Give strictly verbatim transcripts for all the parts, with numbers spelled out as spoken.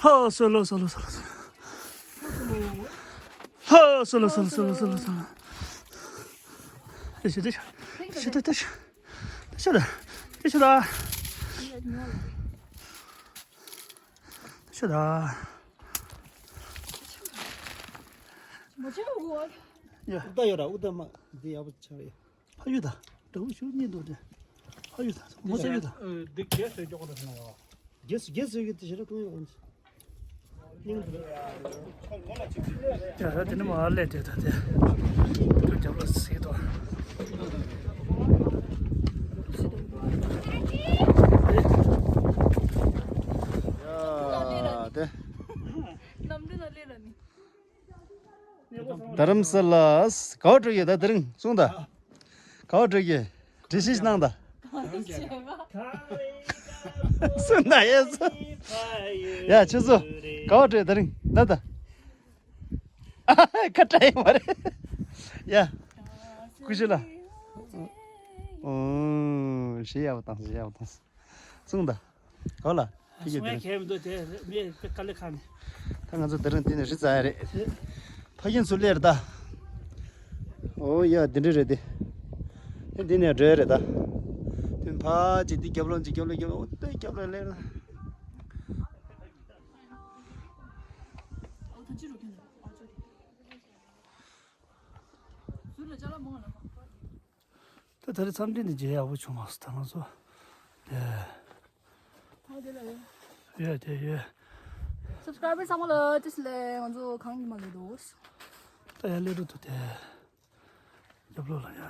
ལྷོ་སོ་ལོ་སོ་ལོ་སོ་ལོ་སོ་ལོ། ལྷོ་སོ་ལོ་སོ་ལོ་སོ་ལོ་སོ་ལོ་སོ་ལོ། ཨེ་ཤི་ཏེ་ཤ། ཤི་ཏེ་ཏེ་ཤ། ཏེ་ཤ་ད། ཏེ་ཤ་ད། ཏེ་ཤ་ད། ཡ། ཨུ་ད་ཡོད་ར། ཨུ་ད་མ་འདི་ཡག་པོ་ཆགས་རེད། ཕ་ཡུལ་དང་འདྲ་བོ་ཞིག་རྙེད་འདུག་སྟེ། ཕ་ཡུལ་དང་མོ་ཚ་ཡུལ་དང་། འདི་རྒྱས་སུ་འཇོག་དགོས་རེད་ཟེར་ན་ཡང་། རྒྱས་སུ་རྒྱས་སུ་ཡོད་དེ་ཞེ་དྲག་གཏོང་ཡོད་ཨང་། སྙིང་དུ། ཡ་ཡ་དེ་ནི་མ་ལས་དེ་ད་དེ། དུ་རྒྱབ་ལ་སྲིད་དོ། ཡ་དེ། རྡ་རམ་ས་ལ་ག་པར་འགྲོ་གི་ཡོད་ད། དེ་རིང་གསུངས་ད། ག་པར་འགྲོ་གི་ཡོད། འགྲེལ་བཤད་གནང་ད། གསུངས་ད་ཡ། ཡ་ཁྱེད་ཚོ་ག་པར་འགྲོ་ཡོད་དེ་རིང་ད་ད། ཁ་བྲལ་ཡོད་མ་རེད། ཡ། ཀུ་ཤུ་ལ། ཨོ་ཞེ་ཡག་པོ་བཏང་ཞེ་ཡག་པོ་བཏང་། གསུངས་ད། ག་ལ། ཕ་གི་སོང་ཡ་དེ་རིང་གལ་མི་འདུག་དེ་མི་དཀའ་ལས་ཁག་ནས། ད་ང་ཚོ་དེ་རིང་འདི་ནས་རི་རྩ་ཡ་རེད། ཕ་གི་ཚོ་སླེབས་རེད་ད། ཨོ་ཡ་འདི་འདྲ་རེད་དེ། དེ་འདི་ནས་འགྲོ་ཡ་རེད་ད། དེ་ཕ་ཅིག་འདི་རྒྱབ་ལོག་ཅིག་རྒྱབ་ལོག་རྒྱབ་ལོག་ཨོ་དེ་རྒྱབ་ལོག་སླེབས་རེད། ད་ད་རེས་མཚམས་སྤྲིན་འདི་མཇལ་ཡག་པོ་བྱུང་མ་སོང་ད་ང་ཚོ། ཡ། ཡོད་དེ་ཡོད། སབ་སི་ཀྲའི་བར་ཚང་མ་ལ་བཀྲ་ཤིས་བདེ་ལེགས། ང་ཚོ་གངས་ཀྱི་མ་ལས་འདུག་ད་ཡ་སླེབས་འགྲོ་འདུག་དེ། རྒྱབ་ལོགས་ལ་ཡ།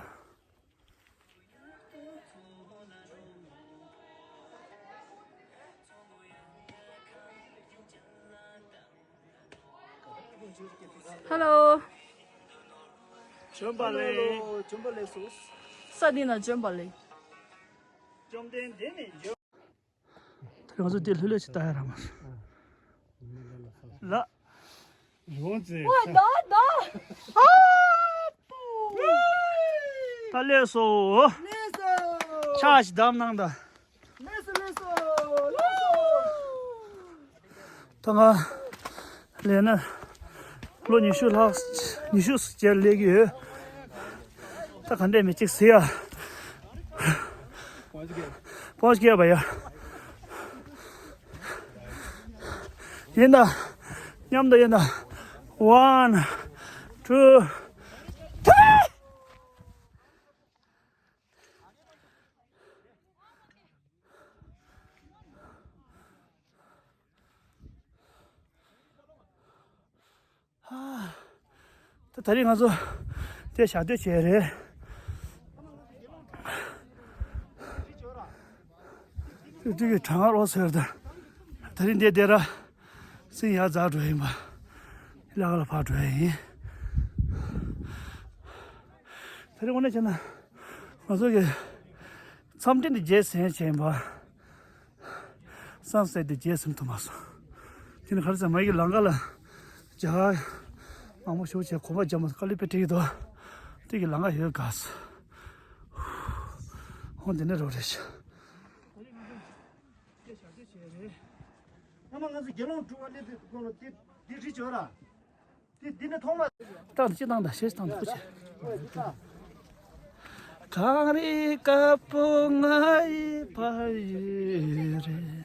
ཧ་ལོ། བྱོན་པ་ལེགས། བྱོན་པ་ལེགས་སོ། ས་འདི་ན་བྱོན་པ་ལེགས། བཅོམ་ལྡན་འདས་ནི་འབྱོན། དེ་ང་ཚོ་འདི་ལྷོད་ལྷོད་ཅིག་ལྟ་ཡ་ར་མ་རེད། ལ། ཡོང་ཙེ། ཨོ་ད་ད། ད་ལེགས་སོ། ལེགས་སོ། ཕྱག་ཞིག་བསྡམས་གནང་ད། ལེགས་སོ་ལེགས་སོ་ལེགས་སོ། ད་ང་ལས་ན་ལོ་ཉི་ཤུ་ལྷག་ཉི་ཤུ་ཙམ་སླེབས་ཀྱི་ཡོད། ད་ག་འདྲས་མི་གཅིག་ཟེར་ཡ། སྤོན་སྐྱེས་པ་ཡ། ཡིན་ད། མཉམ་དུ་ཡིན་ད། One, two, three. ད་ད་རིང་ང་ཚོ་དེ་ཞག་སྡོད་བྱས་རེད། དུས་དུས་ཀྱི་གྲང་ངར་རོ་ཟེར་ད། ད་རིང་འདི་བསྡད་ར། སེམས་ཡག་འཛག་འགྲོ་ཡིན་པ། ལ་ཁ་ལ་ཕར་འགྲོ་ཡ་ཡིན། ད་རིང་དངོས་གནས་བྱས་ན། ང་ཚོ་གི་མཚམས་སྤྲིན་འདི་རྒྱས་ཟིན་བྱས་ཡིན་པ། སན་སེ་ཊི་དེ་རྗེས་ཟིན་ཐུབ་མ་སོང་། དེ་ནི་ག་རེ་ཟེར་མ་ཡིག་ལམ་ཁ་ལ་རྒྱ་གར་མང་པོ་ཞུགས་བྱས་གོམ་པ་རྒྱབ་མ་དཀའ་ལས་དཔེ་འཕྲད་ཀྱི་འདུག་དེ་གི་ལམ་ཁ་ཡོད་དགའ་སོང་། ཧོ་འདི་ནས་རོགས་རེད་ཤག་ཨ་མ་ང་ཚོ་དགེ་སློང་དྲུག་པ་སླེབས་དུས་ཁོ་ལ་དེ་དེ་རི་བྱོས་ར། འདི་འདི་ནི་ཐོག་མ། བཏང་ཅི་བཏང་ད་ཤེས་བཏང་ད་ཁུ་ཆེ། གངས་རི་དཀར་པོ་ང་ཡི་ཕ་ཡུལ་རེད།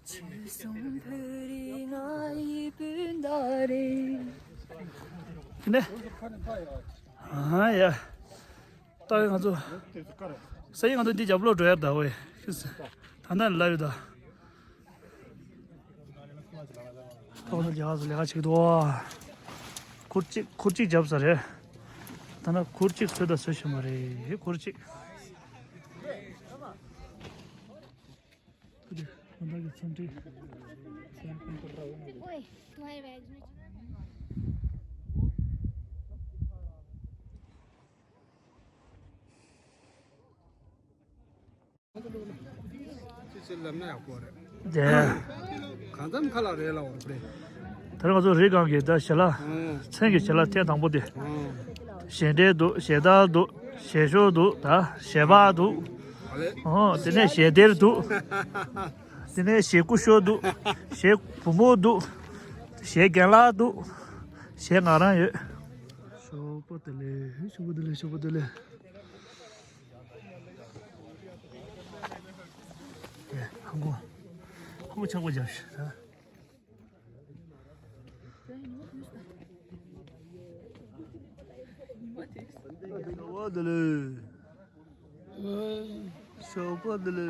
ཆོལ་གསུམ་བོད་རིགས་ང་ཡི་སྤུན་ཟླ་རེད། ནས། ཨ་ཡ། ད་ང་ཚོ། ས་ཡི་ང་ཚོ་འདི་རྒྱབ་ལོག་འགྲོ་ཡ་ད་ཝེ། ད་ལྟ་ལབ་ཡོད་ད། ཐོག་ནས་རྒྱ་གར་ལས་ཀ་བྱེད་ཀྱི་འདུག་ཁུར་གཅིག་ཁུར་གཅིག་བརྒྱབ་ས་རེད། ད་ན་ཁུར་གཅིག་བཟོས་དང་བཟོས་ཤེས་མ་རེད་ཁུར་གཅིག་ཁོ་ད་གི་ཚོང་འབྲེལ། ཅི་ཅི་ལབ་ན་ཡག་པོ་རེད། དེ། གང་འཚམ་ཁ་ལག་རེད་ལ་འོར་པྲེ། ད་རེས་ང་ཚོ་རི་སྒང་གི་ད་ཞལ་ལག་ཨང་། མཚན་གྱི་ཞལ་ལག་ཐེངས་དང་པོ་དེ། ཨང་། ཞལ་འབྲས་འདུག་ཞལ་ཏ་འདུག་ཞལ་ཤོག་འདུག་ད་ཞལ་པར་འདུག་ཨ་ལེ། ཨོ་དེ་ནས་ཞལ་སྡེར་འདུག་དེ་ནས་ཞལ་སྐུ་ཞོག་འདུག་ཞལ་བུ་མོ་འདུག་ཞལ་རྒན་ལགས་འདུག་ཞལ་ང་རང་ཡོད། ཤོག་པོ་དེ་ལས་ཤོག་པོ་དེ་ལས་ཤོག་པོ་དེ་ལས། ཧ་གོ། ཧ་གོ་ཆག་པོ་རྒྱབ་ཤི། ཤོག་པ་འདི་ལས། ཤོག་པ་འདི་ལས།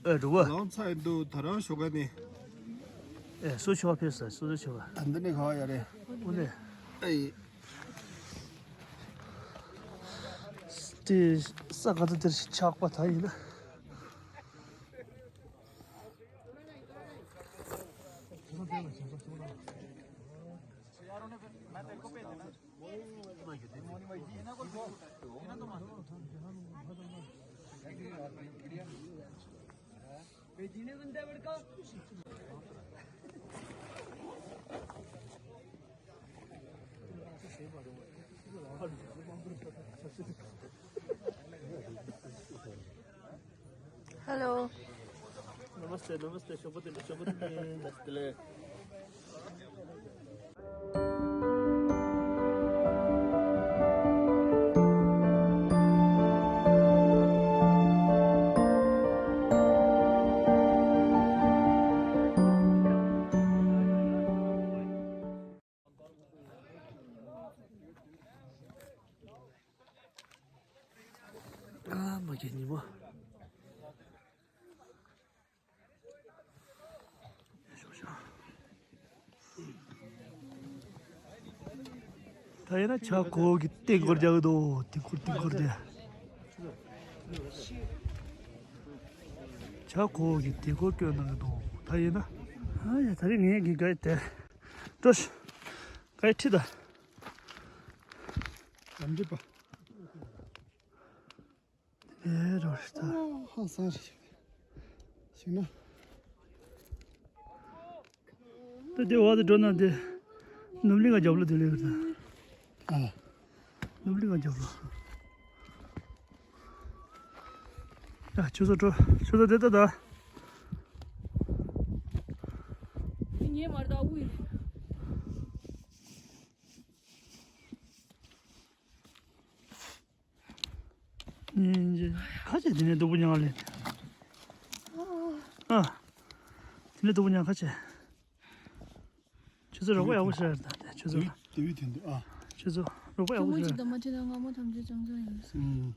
ཨེ་འགྲོ་བ། ལང་ཚ་ཡི་འདུག་ད་རང་ཤོག་ག་ནི། ཨེ་སུ་ཤོག་ཕེབས་ས་སུ་སུ་ཤོག་པ། ད་འདི་ནི་ག་བ་ཡ་རེད། དབུ་ནས། ཨེ། དེ་ས་ག་ཚོད་དེར་ཆགས་པ་ད་ཡིན་ན། Hello. नमस्ते, नमस्ते, शुभ दिन, शुभ दिन। नमस्ते। ཨ་མ་གི་ཉི་མ། ད་ཡིན་ན་ཆ་གོ་གི་ཏིང་ཀོར་རྒྱག་གི་འདུག་ཏིང་ཀོར་ཏིང་ཀོར་དེ། ཆ་གོ་གི་ཏིང་ཀོར་སྐྱོན་གནང་གི་འདུག་ད་ཡིན་ན། ཨ་ཡ་ད་རེས་ངས་གི་ག་ཡི་དེ། འགྲོ་ཤི། ག་ཡི་ཁྲིད་ད། ལམ་འགྲིག་པ། ཨེ་རོ་ཤི་ད། ཧང་སང་རེད། ཞིག་ན། ད་དེ་བ་དེ་འགྲོ་ན་དེ། ནུབ་གླིང་ག་རྒྱབ་ལོ་དེ་ལས་ཡོད་ད། ཨ། ནུབ་གླིང་ག་རྒྱབ་ལོ། ཡ་ཁྱོད་ཚོ་འགྲོ། ཁྱོད་ཚོ་དེ་ལྟ་ད། ངས་མར་ད་དབུས། ཁ་ཆེ་དེ་ནས་སྡུག་པོ་མྱངས་ལེ། ཨ། དེ་ནས་སྡུག་པོ་མྱངས་ཁ་ཆེ། ཁྱོད་ཚོ་རོགས་པ་ཡག་པོ་ཞིག་རེད་ད་དེ་ཁྱོད་ཚོ། དེ་བས་དེ་འདུག་ཨ། ཁྱོད་ཚོ་རོགས་པ་ཡག་པོ་ཞིག་རེད། དེ་མ་ཁྱེད་དང་སྔ་མོ་ཐམས་ཅད་ཅང་ཅང་ཡིན། ཨུམ།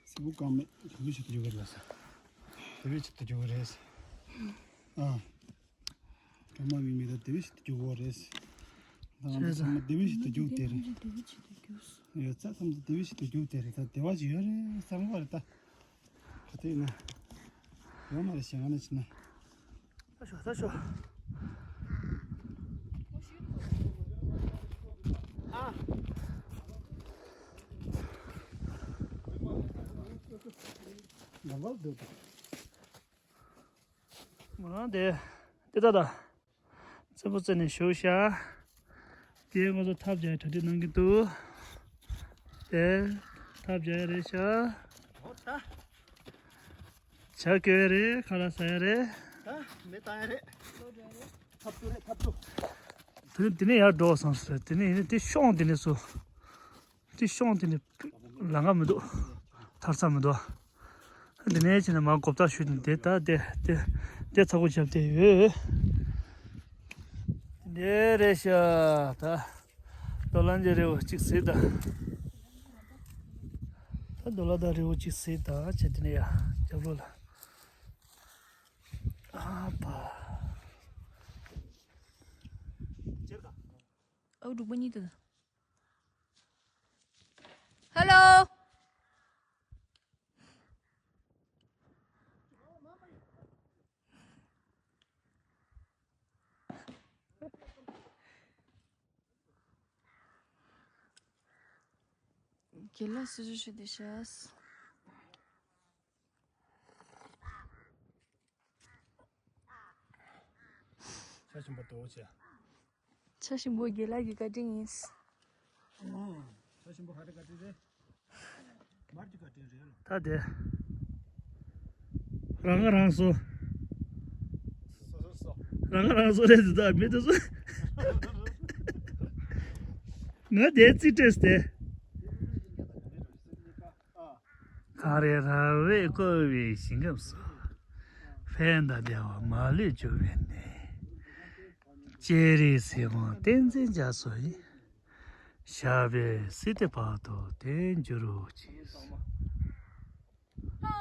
སེ་བོ་ཀ་མེད་ག་གི་ཆེད་དུ་རྒྱུག་གི་རེད་ཟེར། དེ་བས་ཆེད་དུ་རྒྱུག་གི་རེད་ཟེར། ཨ། ཀརྨ་པའི་མི་ད་དེ་བས་ཞིག་ཏུ་རྒྱུག་གོ་རེད། ད་ང་ཚོ་ཚང་མ་དེ་བས་ཞིག་ཏུ་རྒྱུག་དེ་རེད། ཡོད་ཚད་ཐམས་ཅད་དེ་བས་ཞིག་ཏུ་རྒྱུག་དེ་རེད། ད་དེ་བ་ཞིག་ཡོད་རེད་བསམ་གོ་རེད་ད། ག་དུས་ན། ཡོད་མ་རེད་ཞེ་ང་ན་ཕྱིན་ན། ད་ཤོག་ད་ཤོག་ཨ། ལམ་ཁ་འདུག་ད། ང་རང་དེ་དེ་ད་ད་རྩེད་པོ་རྩེ་ནས་བཞུགས་ཤག་དེ་ང་ཚོ་ཐབ་རྒྱག་གྲ་སྒྲིག་གནང་གི་འདུག་དེ་ཐབ་རྒྱག་ཡ་རེད་ཤག་ཇ་སྐོལ་ཡ་རེད། ཁ་ལག་ཟ་ཡ་རེད། ད་མེ་བཏང་ཡ་རེད། ཐབ་ཚུ་རེད་ཐབ་ཚུ། དེ་ནས་དེ་ནས་ཡར་འགྲོ་བསམ་སོང་། དེ་ནས་ཡིན་ན་དེ་ཤོང་དེ་ནས་སུ། དེ་ཤོང་དེ་ནས་ལམ་ཁ་མི་འདུག་ཐར་ས་མི་འདུག་དེ་ནས་ཕྱིན་ནས་མར་གོ་བརྡ་ཞུས་ནས་དེ་ད་དེ་དེ་དེ་ཚ་པོ་བརྒྱབ་བསྡད་ཡོད། དེ་རེད་ཤག་ད་རྡོ་ལ་འཇའ་རི་བོ་གཅིག་གཟིགས་དང་། ད་རྡོ་ལ་དང་རི་བོ་གཅིག་གཟིགས་དང་བྱས། དེ་ནས་ཡར་རྒྱབ་ལོགས་ལ། ཨ་ཕ། ཨའུ་འབྲུག་པ་གཉིས་དེ། ཧེ་ལོ། དགེ་ལགས་སུ་ཞུ་ཞུ་དེ་ཤ། ཆ་ཆེན་པོ་འདུག་ཅེ། ཆ་ཆེན་པོ་དགེ་ལགས་ཀྱི་བཀའ་དྲིན་ཡིན། ཨོ། ཆ་ཆེན་པོ་ག་རེ་བཀའ་དྲིན་རེད། མར་གྱི་བཀའ་དྲིན་རེད་ལོ། ད་དེ། རང་ང་རང་སོ། སོ་སོ་སོ། རང་ང་རང་སོ་རེད་ཟེར་ད་མི་དེ་སོ། ང་དེ་རྩིས་སྤྲད་དེ། གངས་རི་ར་བས་བསྐོར་བའི་ཞིང་ཁམས་སུ། ཕན་དང་བདེ་བ་མ་ལུས་འབྱུང་བའི་གནས། ལྕགས་རིའི་སྲིན་མོ་བསྟན་འཛིན་རྒྱ་མཚོ་ཡི། ཞབས་པད་སྲིད་མཐའི་བར་དུ་བརྟན་གྱུར་ཅིག་ཨ་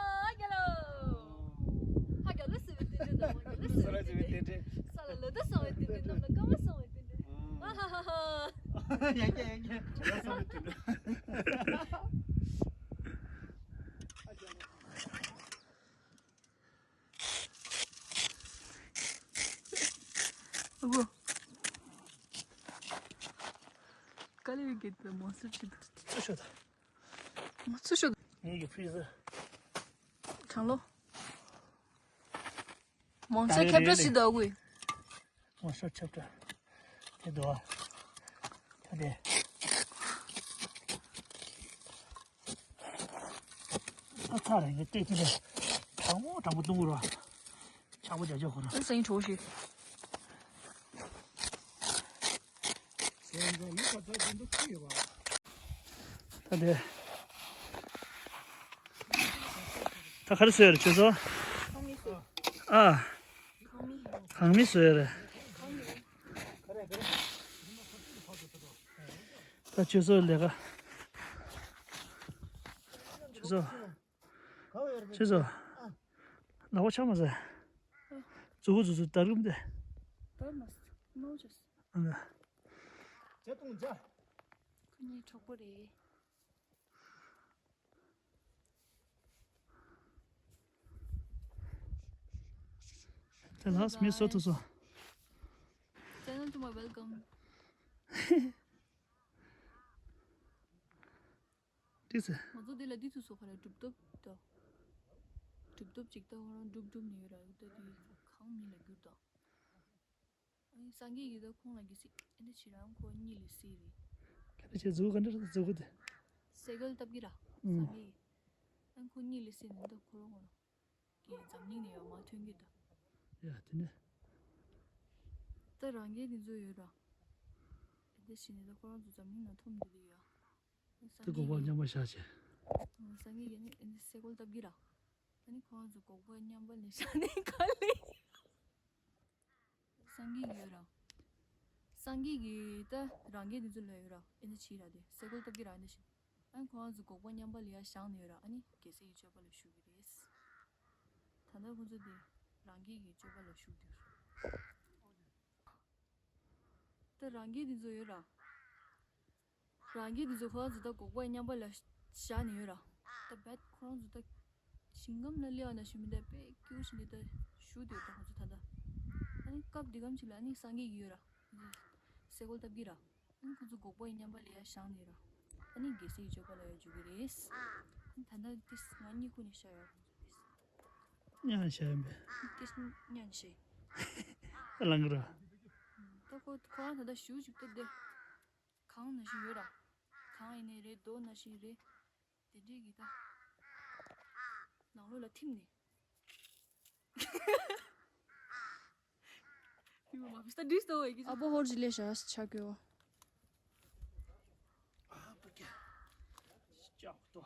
ཁུ། དཀའ་ལས་བརྒྱབ་དེ་མང་སུ་ཞིག་འདུག་ཚུར་ཤོག་ད། མ་ཚུར་ཤོག་ད། ངེད་ཀྱི་ཕི་ཟ། གྲང་ལོ། མང་ཚོགས་ཁྱབ་བསྒྲགས་ཞིག་འདུག་ཨ་ཁུ། མང་ཚོགས་ཁྱབ་བསྒྲགས། དེ་འདུག་ཨ། ད་དེ། ཨ་ཚ་རེད། ངས་སྟེགས་ཅི་ལས། དྲང་མོ་དྲང་མོ་བཏུང་དགོས་རེད། ཆག་པོ་རྒྱག་ཆོག་ཁོ་རང་། ཨ་སང་གྲོགས་ཤིག་ད་དེ། ད་ག་རེ་བཟོས་ཡོད་རེད་ཁྱོད་ཚོ། ཨ། གང་མི་བཟོས་ཡོད་རེད། ད་ཁྱོད་ཚོ་ལས་ཀ། ཁྱོད་ཚོ། ཁྱོད་ཚོ། ལག་པ་ཆག་མ་ཟ། མཛུ་གུ་མཛུ་གུ་དར་གུམ་དེ། དར་མ་ཟ། མོ་ཅོས། ཨ་ན། ཇ་འཐུང་ཇ། ཁོ་གཉིས་གྲོགས་པོ་རེད། དེ་ལགས་མི་སོ་ཐུ་སོ། Channel to my welcome. ཏིག་ཙེ། ང་ཚོ་འདི་ལ་འདི་ཚོ་བཟོ་ག་ལ་གྲུབ་ཐོབ་དང་། གྲུབ་ཐོབ་ཅིག་ད་ཁོ་རང་གྲུབ་གྲུབ་ནི་ཡོད་ར་ཡོད་ད་དེ་གང་མི་ལ་འགྱུར་དང་། ཨ་ནི་སངས་རྒྱས་ཀྱིས་ད་ཁོང་ལ་གི་སྲིད་ཨེ་འདྲ་བྱེད་རང་ཁོ་གཉིད་ལས་སད་རེད། ག་རེ་བྱེད་མཛུ་གུ་ག་འདྲ་མཛུ་གུ་དེ། སེ་གོལ་བཏབ་ཀྱི་ར། ཨུ། སངས་རྒྱས་ཀྱིས། ཨ་ནི་ཁོ་གཉིད་ལས་སད་ནས་ད་ཁོ་རང་ཁོ་རང་གི་འཛམ་གླིང་ནས་ཡང་མར་ཐོན་གྱི་ད། ཡ་དེ་ནས། ད་རང་རྒྱལ་དེ་ཚོ་ཡོད་ར། ཨེ་འདྲ་བྱས་ནས་ད་ཁོ་རང་ཚོ་འཛམ་གླིང་ནང་འཐོམ་བསྡད་དེ་ཡོད། དེ་སྒོག་པ་མཉམ་པ་བཞག་བྱས། སངས་རྒྱས་ཀྱིས་ནི་ཨེ་འདྲ་སེ་གོལ་བཏབ་ཀྱི་ར། ཨ་ནི་ཁོ་རང་ཚོ་སྒོག་པ་མཉམ་པ་ལས་བཞག་ནས་ག་ལེ། སངས་རྒྱས་ཀྱིས་ཡོད་ར། སངས་རྒྱས་ཀྱིས་ད་རང་རྒྱལ་འདི་ཚོ་ལ་ཡོད་ར། ཨེ་འདྲ་བྱས་ར་དེ་སེ་གོལ་བཏབ་ཀྱི་ར་ཨེ་འདྲ་བྱས། ཨ་ནི་ཁོ་རང་ཚོ་སྒོག་པ་མཉམ་པ་ལ་ཡར་བཞག་ནས་ཡོད་ར། ཨ་ནི་རྒྱལ་སྲས་ཀྱི་སྤྱོད་པ་ལ་ཞུགས་ཀྱི་རེད། ད་ལྟ་ཁོ་ཚོ་དེ་རང་རྒྱལ་གྱི་སྤྱོད་པ་ལ་ཞུགས་བསྡད་ཡོད་ར། ད་རང་རྒྱལ་འདི་ཚོ་ཡོད་ར། རང་རྒྱལ་འདི་ཚོ་ཁོ་རང་ཚོ་ད་སྒོག་པ་མཉམ་པ་ལ་བཞག་ནས་ཡོད་ར། ད་བད་ཁོ་རང་ཚོ་ད་ཞིང་ཁམས་ལ་སླེབས་པ་ན་ཞིག་མི་འདུག་དཔེ་སྐྱིད་པོ་ཞིག་འདུག་ད་བཞུགས་བསྡད་ཡོད་ད་ཁོ་ཚོ་ད་ལྟ། ཨ་ནི་སྐབས་འདི་གམ་ཞིག་ལ་ཨ་ནི་སངས་རྒྱས་ཀྱི་ཡོད་ར། སེ་གོལ་བཏབ་ཀྱི་ར། ཨ་ནི་ཁོ་ཚོ་སྒོག་པ་མཉམ་པ་ལ་ཡར་བཞག་ནས་ར། ཨ་ནི་རྒྱལ་སྲས་ཀྱི་སྤྱོད་པ་ལ་ཡར་འཇུག་གི་རེད། ཨ་ནི་ད་ལྟ་ཏིས་ང་གཉིད་ཁུག་ནས་ཤར་ཡོད་ཁོ་ཚོ་ཏིས། ཉལ་ནས་ཤར་ཡོད་པས། ཏིས་ཉལ་ནས་ཤར། ལངས་ར། ད་ཁོ་ཁོ་རང་ད་ལྟ་བཞུགས་བཞུགས་ད་བསྡད། གངས་ནང་བཞིན་ཡོད་ར། གངས་ཡིན་ནའི་རེད། རྡོ་ནང་བཞིན་རེད། དེ་འདྲས་ཀྱི་ད། ནང་ལོགས་ལ་ཐིམ་ནས། Está listo, güey. ཨ་ཕོ་ཧོར་གྱི་ལས་བྱ་ཆ་གོ། ལྕགས་ཏོ།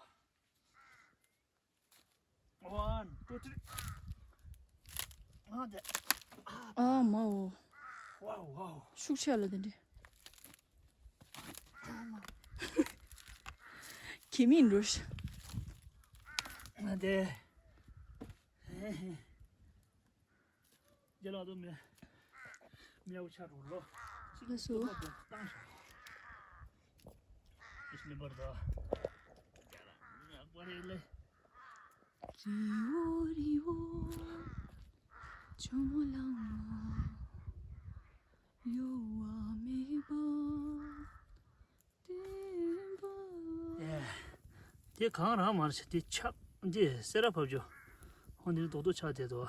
One, two, three. ཨ་མའོ། Wow, wow. ཤུགས་ཆེ་ལ་དེ་འདྲ། ཁྱིམ་མིན་འགྲོ་ཤི། ཨ་དེ། རྒྱ་ལག་ཏུ་མེ། མེའུ་ཆ་རུ་ལོ། ལགས་སོ། ཏང་ཤོ། ཨིས་མི་འབར་དོ། རྒྱ་ལག་པ་རེ་ལེ། རི་བོ་རི་བོ། ཇོ་མོ་གླང་མ། གཡོ་བ་མེད་པ། ཨེ། དེ་གང་རང་མ་རེད། དེ་ཆག་འདི་སེ་ར་ཕབ་རྒྱུ། ཧོ་འདི་རྡོག་རྡོག་ཆག་བསྡད་འདུག་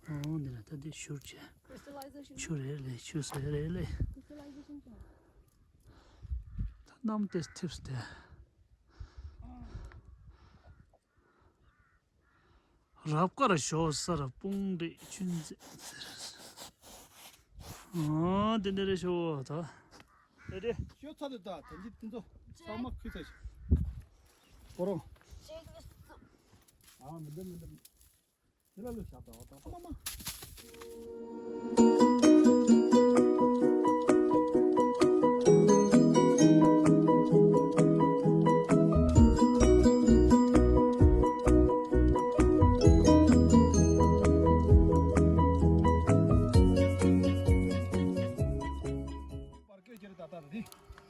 ཨོ་འདི་ན་ད་འདི་བཞུར་བྱས། Crystallization. ཆུ་རེད་ལེ། ཆུ་ཟེར་རེད་ལེ། Crystallization ཅན། ད་གནམ་དེ་ཐིབས་ཏེ། རབ་དཀར་ཞོ་སར་སྤུངས་འདྲེས་ཆུ་འཛིན་ཟེར། ཨོ་དེ་འདྲ་རེད་ཤོ་ད། དེ་རེད། ཤོ་ཚ་དུ་ད་དེ་འདི་འདི་ཚོ་ཚང་མ་ཁུས་ཚ་ཞིག་ཁོ་རང་། ཨ་མི་འདི་མི་འདི། དེ་ལ་ལོས་བཞག་དང་ཨོ་ད་ཨ་མ་མ།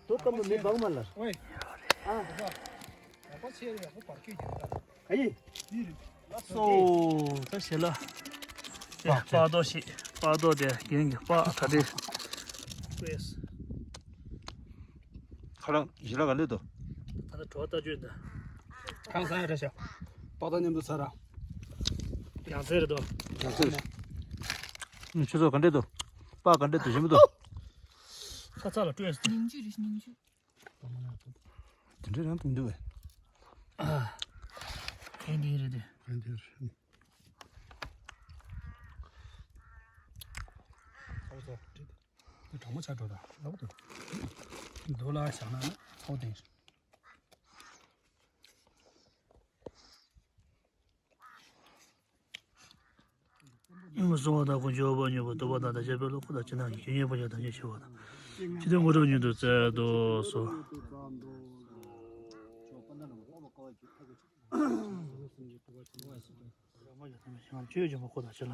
དོ་སྐམ་པོ་མི་འབག་མ་ལ། ཨོའི། ཨ། ཡག་པོ་ཆེ་རེད། ཡག་པོ་བར་སྐད་རྒྱག་ད། ཨ་ཡི། འདི་རེད། ལགས་སོ། ད་ཞེ་ལ། དེ་པག་རྡོ་ཞིག་པག་རྡོ་དེ་རྒན་གྱི་པག་ད་དེ། ཁ་རང་ཞེ་ལ་ག་ལེ་དོ། ད་ལྟ་གྲོགས་ལྟ་རྒྱུ་ད། ཁང་ས་ཡ་རེད་ཤག་པག་ད་མཉམ་དུ་ཚ་ར། ཡང་རྩེ་རེད་དོ། ཡང་རྩེ་རེད། ཆུ་ཚོད་ག་འདྲས་དོ། པག་ག་འདྲས་དོ་ཞིམ་པོ་དོ། ཁ་ཚ་ལ་སྤྲོད། ཉིང་ཆུ་རེད་ཉིང་ཆུ། དེ་འདྲ་རང་མཐོང་འདུག་བས། ཨ། ཨེ་འདི་རེད་དེ། ཨེ་འདི་རེད། ཚ་བོ་ཚ་བོ་འདི་གྲང་མོ་ཆགས་འགྲོ་ད་ལབ་འདུག་འདུག་ལ་བཞག་ན་ཚ་བོ་དེ། སྙིང་པོ་གསུང་བ་དང་ཀུན་སྤྱོད་པ་ཉོན་པ་དུབ་པ་དང་དང་བཅས་པའི་བློ་ཁོ་དང་ཅི་ནང་གི་ཆོས་ཉན་པ་ཡང་དང་ཉན་ཤེས་པ་དང་། ཇི་ལྟར་དངོས་གྲུབ་མྱུར་དུ་སྩལ་དུ་གསོལ། ཆོས་ཀྱི་མ་ཁོ་དང་ཅི་ལ་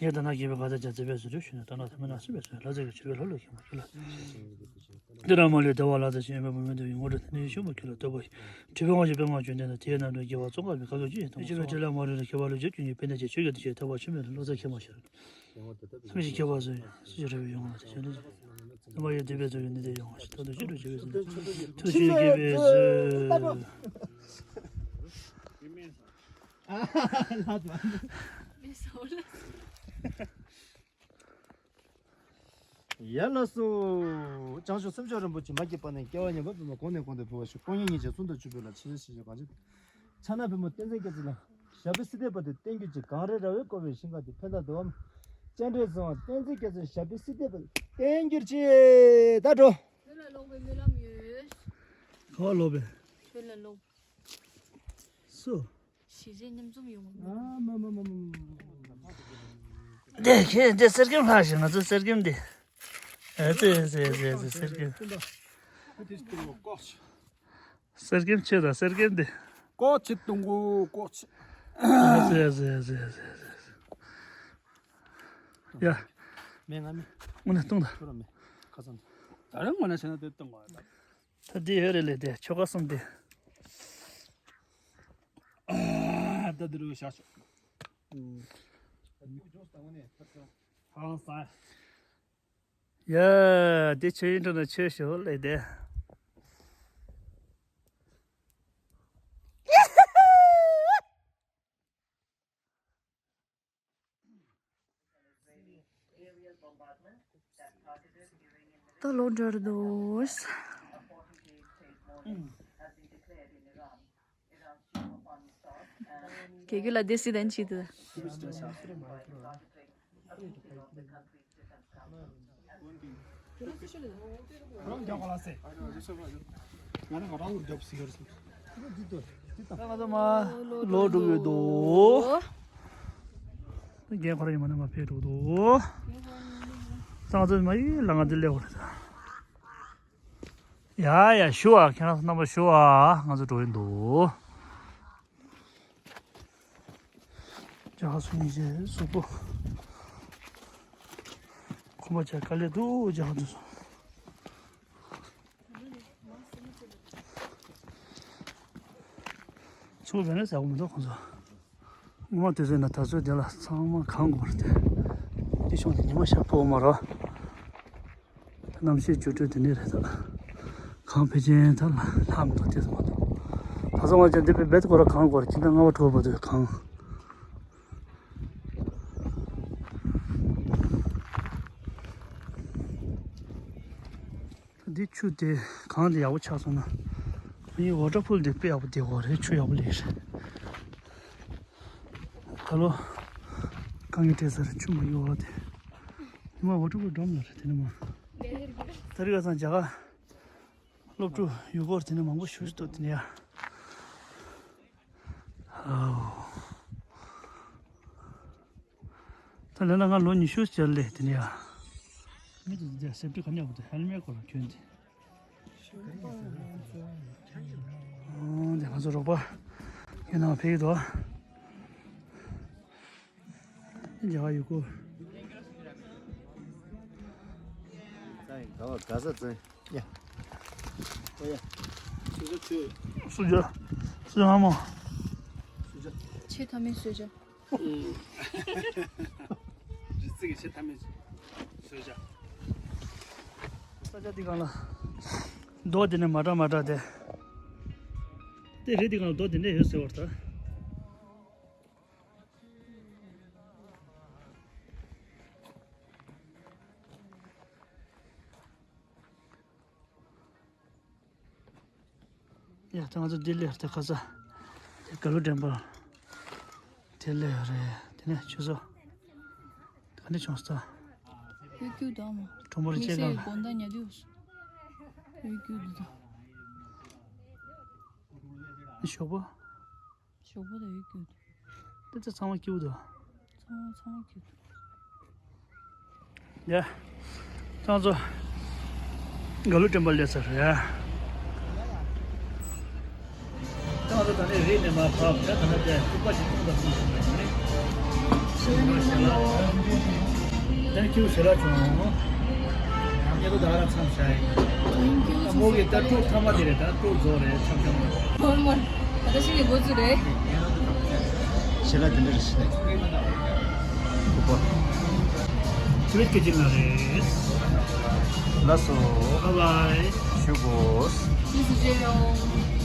ཡང་དག་ན་དགེ་བའི་གང་ཟག་བྱ་བཙལ་བའི་ཟེར་དུས་ཞུས་ནས་ད་ནང་དེ་མི་ནང་སྲིད་པའི་ཟེར་ལྷ་རྫས་ཀྱི་ཆོས་པའི་ལྷ་ལུས་ཁྱིམ་པ་ཁྱོད་ལ། འདི་རང་མ་ལུས་བདེ་བ་ལ་ཟེར་ཞིང་ཡོན་པོ་མི་མི་འདོད་ཡོན་ངོ་སྤྲོད་དེ་ནས་ཞུ་མ་ཁྱོད་ལ་བསྟོད་པ་ཡིན། དྲི་བའི་དབང་གིས་པད་ངག་བཅོམ་ལྡན་འདས་དེའི་ནང་དུ་དགེ་བ་ཙོང་ཁ་པའི་བཀའ་སློབ་ཅི་ཡིན་དང་། ཆེ་བའི་འབྲེལ་ལམ་མ་རུང་ལ་མཁས་པ་ལུས་སྦྱོར་ཀུན་གྱི་ཕན་བདེ་ཆེ། ཆོས་ཀྱི་བདེ་ཆེན་ཐོབ་པར་ཆོས་མེད་ལ་བློ་འཚབ་ཁྱད་མ་ཤོར། ཐམས་ཅད་མཁྱེན་པ་ཟེར་སུ་ཞིག་རེ་བའི་ཡོང་བ་དེ་བྱོན་ནས། ནམ་མཁའ་ཡི་བདུད་པའི་ཚོགས་ཀྱིས་ནི་དེ་ཡོང་བ་ཞིག་ཐོབ་ཏུ་ཅི་འགྲོ་བྱེད་པའི་ཚུལ་ཐུགས་རྗེ་དགྱེས་པའི་ཚུལ། ཡ་ལགས་སོ། བྱང་ཆུབ་སེམས་མཆོག་རིན་པོ་ཆེ་མ་སྐྱེས་པ་ནས་སྐྱེ་བ་ཉམས་པ་པདྨ་གོང་ནས་གོང་དུ་འཕེལ་བར་ཤོག། དཀོན་གཉེར་ཉིན་བྱེད་གསུམ་དུ་གྱུར་པའི་ལ་ཕྱི་ནས་ཕྱི་ཞིང་གང་ཕྱིར། ཕྱག་ན་པདྨོ་བསྟན་འཛིན་རྒྱལ་མཚན་ལ། ཞབས་པད་སྲིད་མཐའི་བར་དུ་བརྟན་གྱུར་ཅིག། གངས་རི་ར་བས་བསྐོར་བའི་ཞིང་ཁམས་འདིར། ཕན་དང་བདེ་བ། སྤྱན་འདྲེན་གསང་བ་བསྟན་འཛིན་རྒྱལ་མཚན་ཞབས་པད་སྲིད་མཐའི་བར་དུ་བརྟན་གྱུར་ཅིག། ད་འགྲོ། བོད་ལ་ལོག་པའི་སྨོན་ལམ་ཡོད། ག་པར་ལོག་པའི། བོད་ལ་ལོག། སུ། གཞིས་བྱེས་མཉམ་འཛོམས་ཡོང་བ། ཨ་མ་མ་མ་མ་མ། དེ་ཁྱེད་འདི་གསེར་སྐྱེམས་ལྷག་ཞིག་ང་ཚོ་གསེར་སྐྱེམས་འདི། ཨ་ཙི་ཙི་ཙི་ཙི་གསེར་སྐྱེམས། གསེར་སྐྱེམས་ཆེ་དང་གསེར་སྐྱེམས་འདི། ཀོ་ཆི་ཏུང་གོ་ཀོ་ཆི། ཨ་ཙི་ཙི་ཙི་ཙི་ཙི། ཡ། མེ་ང་མེ། དངོས་གནས་སྟོང་ད། ཁྱོད་རང་མེ། ཁ་སང་། ད་རང་དངོས་གནས་བྱས་ན་དེ་སྟོང་བ་ད། ད་འདི་ཡོད་རེད་ལས་དེ་ཆོ་ག་གསུམ་དེ། ད་འདི་རུ་བཞག་ཆོག། ཧང་སང་། ཡ། འདི་ཆོས་ཡིན་འགྲོ་ན་ཆོས་ཞོག་ལས་དེ། ད་ལོག་འགྲོ་རེད་འདུག། དགེ་རྒན་ལ་སྡེ་སྲིད་དང་ཅི་འདུག། ལོག་འགྲོ་གི་འདུག་རྒན་ཁོ་ར་ཡིན་མ་ནས་མ་ཕེབས་འགྲོ་འདུག་ང་ཚོ་མ་ཡིན་ལ་ང་འདི་སླེབས་པ་རེད། ཡ་ཡ་ཞུ་ཨ། ཁྱེད་རང་ཚོ་རྣམ་པ་ཞུ་ཨ། ང་ཚོ་འགྲོ་ཡི་འདུག་རྒྱ་གར་སུ་ཡིན་ཞེས་གཟུགས་པོ་ཁོམ་པ་བྱས་དཀའ་ལས་འདུག་རྒྱ་གར་དུ་སོང་། ཚུགས་པས་ན་ཟ་གི་མི་འདུག་ཁོང་ཚོ། ངོ་མ་དུས་ཚོད་ན་ད་ཚོད་དེ་ལ་ཚང་མ་གང་དགོས་རེད་དེ། དེ་བྱུང་དེ་ཉི་མ་ཤར་ཕོག་མ་རོ། གནམ་གཤིས་བཅུ་དྲོད་དེ་ནས་རེད་ད། གང་ཕལ་ཆེར་ད་ལྷག་མི་འདུག་དེ་ཚོ་མ་འདུག་ད་ཚོ་ང་ཅག་འདི་པའི་བེད་སྐོར་གང་དགོས་རེད། ཁྱི་ད་ལྔ་པ་དྲུག་པ་དུས་གང་། འདི་ཆུ་དེ་གངས་དེ་ཡག་པོ་ཆགས་སོང་ན། ངའི་ཝ་ཊར་ཕུལ་དེ་དཔེ་ཡག་པོ་བསྡད་ཡོད་རེད། ཆུ་ཡག་པོ་ལེགས་རེད། ད་ལོ་གངས་ཀྱི་བྲེལ་ས་རེད། ཆུ་མ་ཡོད་བ་དེ། ཉི་མ་ཝ་ཊར་ཕུལ་འགྲོ་མ་རེད་དེ་ནི་མ། ད་རིག་ག་ཚང་རྒྱ་གར་སློབ་ཕྲུག་ཡུལ་སྐོར་དེ་ནི་མང་པོ་ཞུ་ཞུ་འདུག་དེ་ནི་ཡ། ད་ལས་ན་ང་ལོ་ཉི་ཤུ་ཅར་ལས་དེ་ནས་ཡ། མི་དེ་ཚོ་སེབ་ཏི་ག་ནས་འོ་དེ་ཧེལ་མེད་སྐོར་ལ་གྱོན་ཏེ། ཨོ་དེ་ང་ཚོ་རོགས་པ་ཡིན་ནའང་ཕེབས་ཀྱི་འདུག་རྒྱ་གར་ཡུལ་སྐོར། ཙང་ག་བ་ག་ས་ཙང་ཡ། ཨོ་ཡ། སུ་ཇ། སུ་ཇ་ཧ་མོ། ཆེ་ཐ་མའི་སུ་ཇ། རི་རྩེ་གི་ཆེ་ཐ་མའི་སུ་ཇ། ས་ཆ་འདི་གང་ལ། རྡོ་འདི་ནས་མ་དྲག་མ་དྲག་དེ། དེ་རི་འདི་གང་ལ་རྡོ་འདི་འདྲ་ཡོད་ཟེར་བར་ད། ཡ་ད་ང་ཚོ་ལྡི་ལི་ཧར་ཏེ་ཁ་ས་དེ་ག་ལོ་དྲན་པ་དེ་ལས་རེད། དེ་ནས་ཆུ་ཚོད་ག་ནས་བྱུང་ས། ཡོད་རྒྱུ་དང་མ། གྲོང་པར་དམིགས་བཅད་བསལ་གང་དགོང་དག་ཉལ་དུས་ཡོད་རྒྱུ་འདུག་ད། ཞོགས་པ། ཞོགས་པ་དང་ཡོད་རྒྱུ་འདུག་ད་ཚང་མ་སྐྱིད་པོ་འདུག་ཚང་མ་ཚང་མ་སྐྱིད་པོ་འདུག་ཡ། ཚང་ཚོ། ག་ལུ་དྲན་པ་ལས་ཚར་རེད། ཚང་ཚོ་ད་ནི་རིག་ནས་མ་ཕབ་ད་ད་ནི་དེ་ཐུག་པ་ཞིག་ཐུག་པ་ཐུག་སོང་ནས་ནི། ཞེ་ལ་ཞེ་ལ། Thank you ཞེ་ལ་བྱུང་། ཉེ་དུ་ད་ར་མཚམས་བཞག་ཡིན། Thank you མོ་གི་ད་ཀྲུག་ཐ་མ་དེ་རེད། ད་ཀྲུག་རྫོགས་རེད་ཆབ་ཆབ་མ། ཧོར་མོར། ད་ལྟ་ཞིག་ལས་འགོ་བཙུགས་རེད། ཞེ་ལ་དེ་འདྲ་རེད་ཞེ་ལ། ཁུ་པ། ཁྱི་བེད་སྐད་ཅིག་ལ་རེད། ལགས་སོ། Bye bye། ཞུ་གོ། ཞུ་གོ།